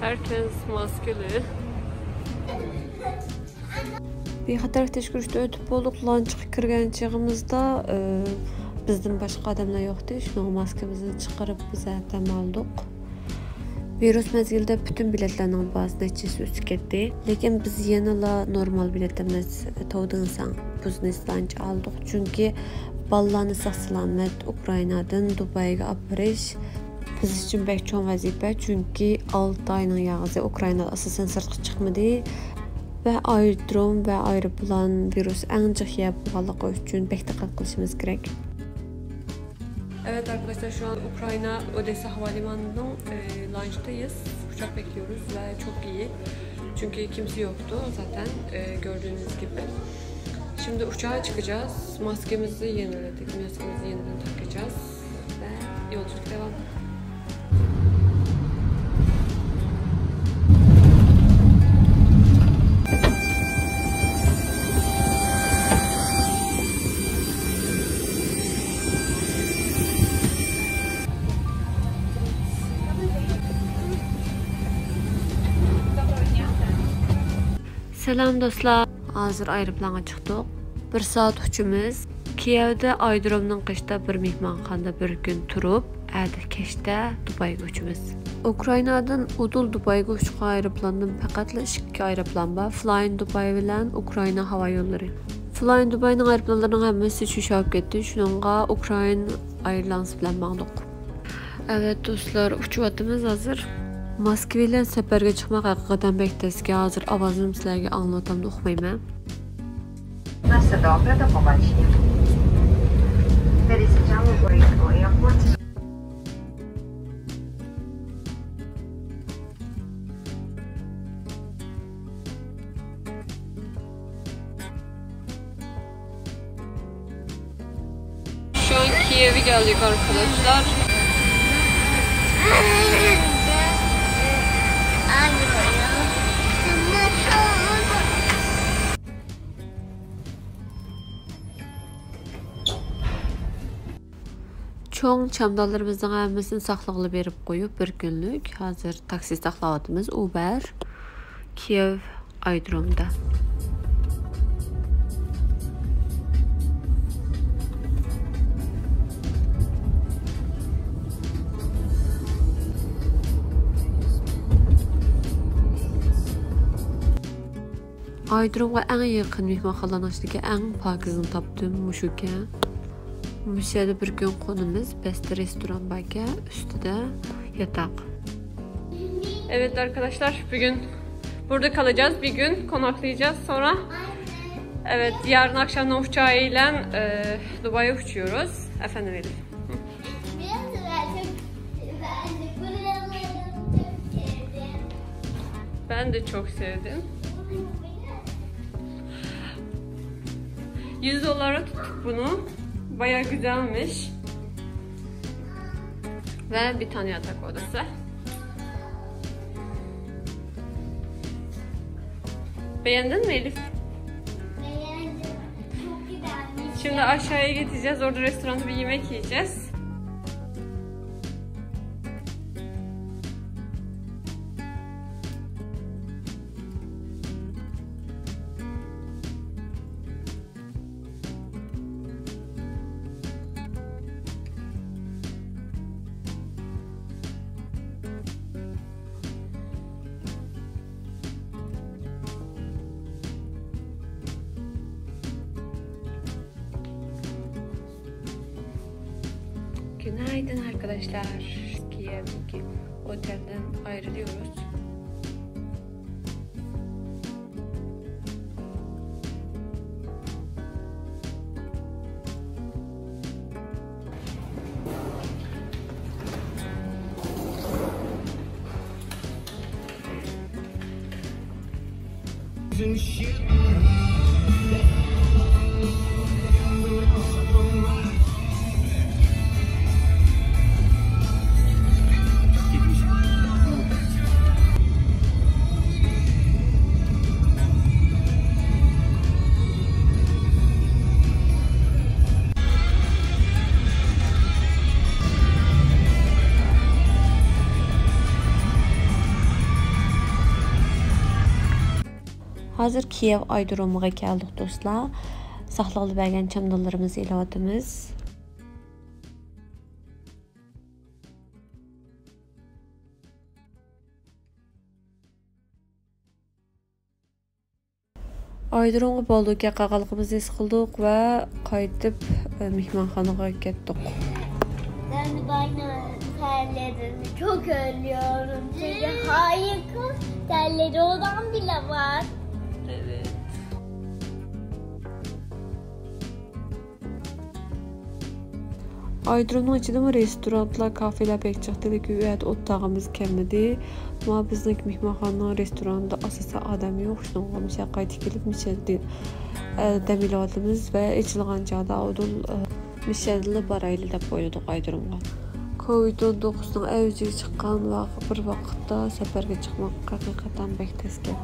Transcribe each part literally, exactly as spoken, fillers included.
ھەركەس ماسكىلى. بىخەتەرلىك تەكشۈرۈشتىن ئۆتۈپ بولدۇق. لانچقا كىرگەن چېغىمىزدا، ئى، بىزدىن باشقا ئادەملەر يوقتى. شۇنىڭغا ماسكىمىزنى چىقىرىپ، بىز ھەردەم ئالدۇق. ۋىرۇس مەزگىلىدە پۈتۈن بېلەتلەرنىڭ باھاسى نەچچىسى ئۆسۈپ كەتتى. لېكىن بىز يەنىلا نورمال بېلەت ئەمەس، تاۋدىڭساڭ، بىزنېس لانچ ئالدۇق. چۈنكى بالىلارنى ساق-سالامەت ئۇكرائىنادىن دۇبايغا ئاپىرىش بىز ئۈچۈن بەك چوڭ ۋەزىپە، چۈنكى ئالتە ئاينىڭ ياغىسى ئۇكرائىنا ئاساسەن سىرتقا چىقمىدى ۋە ئايرودروم ۋە ئايروپىلان ۋىرۇس ئەڭ جىق يەر بولغانلىقى ئۈچۈن بەك دىققەت قىلىشىمىز كېرەك. Evet arkadaşlar, şu an Ukrayna Odessa Havalimanı'nın e, launch'tayız. Uçak bekliyoruz ve çok iyi. Çünkü kimse yoktu zaten, e, gördüğünüz gibi. Şimdi uçağa çıkacağız. Maskemizi yeniledik. Maskemizi yeniden takacağız. Ve yolculuk devam. سالام دوستلار، ھازىر ئايروپىلانغا چىقتۇق. بىر سائەت ئۇچىمىز. كىيېۋدە ئايرودرومنىڭ قېشىدا بىر مېھمانخانىدا بىر كۈن تۇرۇپ، ئەتە كەچتە دۇبايغا ئۇچىمىز. ئۇكرائىنادىن ئۇدۇل دۇبايغا ئۇچقان ئايروپىلاندىن پەقەتلا ئىككى ئايروپىلان بار، فلاين دۇباي بىلەن ئۇكرائىنا ھاۋا يوللىرى. فلاين دۇباينىڭ ئايروپىلانلىرىنىڭ ھەممىسى چۈشۈپ كەتتى، شۇنىڭغا ئۇكرائىن ئايرلاينس بىلەن ماڭدۇق. ئەۋەت دوستلار، ئۇچۇۋاتىمىز ھازىر. ماسكا بىلەن سەپەرگە چىقماق ھەقىقەتەن بەك تەسكەن. ھازىر ئاۋازىمنى سىلەرگە ئاڭلىۋاتامدۇ ئۇقمايمەن. Nasıl da operada pomocnik. Пересечение Украинского аэропорта. Şu an Kiev'e geldik arkadaşlar. چوڭ چامدانلىرىمىزنىڭ ھەممىسىنى ساقلىغىلى بېرىپ قويۇپ، بىر كۈنلۈك ھازىر تاكسى ساقلاۋاتىمىز، ئۇبەر، كىيېۋ ئايرودرومدا. ئايرودرومغا ئەڭ يېقىن مېھمانخانىلارنىڭ ئىچىدىكى ئەڭ پاكىزىنى تاپتىم، مۇشۇكەن. مۇشۇ يەردە بىر كۈن قونىمىز، بەستە رېستوران باركەن، ئۈستىدە ياتاق. Evet arkadaşlar, bugün burada kalacağız, bir gün konaklayacağız, sonra evet, yarın akşamdan uçağı ile e, Dubai'ye uçuyoruz. Efendim Elif. Biraz ben çok, ben de buraları çok sevdim. Ben de çok sevdim. Yüz dolara tuttuk bunu. Baya güzelmiş. Ve bir tane yatak odası. Beğendin mi Elif? Beğendim. Çok güzelmiş. Şimdi aşağıya gideceğiz. Orada restoranda bir yemek yiyeceğiz. Günaydın arkadaşlar. Kiev'deki otelden ayrılıyoruz. ھازىر كىيېۋ ئايرودرومىغا كەلدۇق، دوستلار. ساقلىغىلى بەرگەن چامدانلىرىمىزنى ئېلىۋاتىمىز. ئايرودرومغا بولدى گەپ قىلغانلىقىمىزنى ھېس قىلدۇق ۋە قايتىپ، ئە، مېھمانخانىغا كەتتۇق. Ben de banyo terlerini çok özlüyorum. Çünkü harika terleri olan bile var. Evet. ئايرودرومنىڭ ئىچىدىمۇ رېستورانلار، كافېلار بەك جىق ئىدى، لېكىن ئۇ يەردە ئولتۇرغۇمىز كەلمىدى. شۇڭا بىزنىڭ مېھمانخانىنىڭ رېستورانىدا ئاساسەن ئادەم يوق، شۇنىڭغا مۇشۇ يەرگە قايتىپ كېلىپ مۇشۇ يەردە، ئە، دەم ئېلىۋاتىمىز ۋە ئېچىلغان چاغدا ئۇدۇل، ئە، مۇشۇ يەردىلا بارايلى دەپ ئويلىدۇق ئايرودرومغا. كوۋىد ئون توققۇزنىڭ ئەۋجىگە چىققان ۋاق-، بىر ۋاقىتتا سەپەرگە چىقماق ھەقىقەتەن بەك تەسكەن.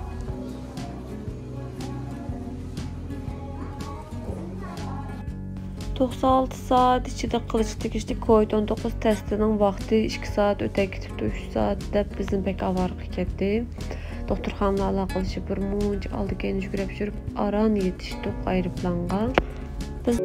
توقسان ئالتە سائەت ئىچىدە قىلىشقا تېگىشلىك كوۋىد ئون توققۇز تېستىنىڭ ۋاقتى ئىككى سائەت ئۆتەپ كېتىپتۇ، ئۈچ سائەت دەپ بىزنى بەك ئاۋارە قىلىپ كەتتى. دوختۇرخانىلار ئالاقىلىشىپ بىر مۇنچە ئالدى كەينى يۈگۈرۈپ يۈرۈپ ئاران يېتىشتۇق ئايروپىلانغا. بىز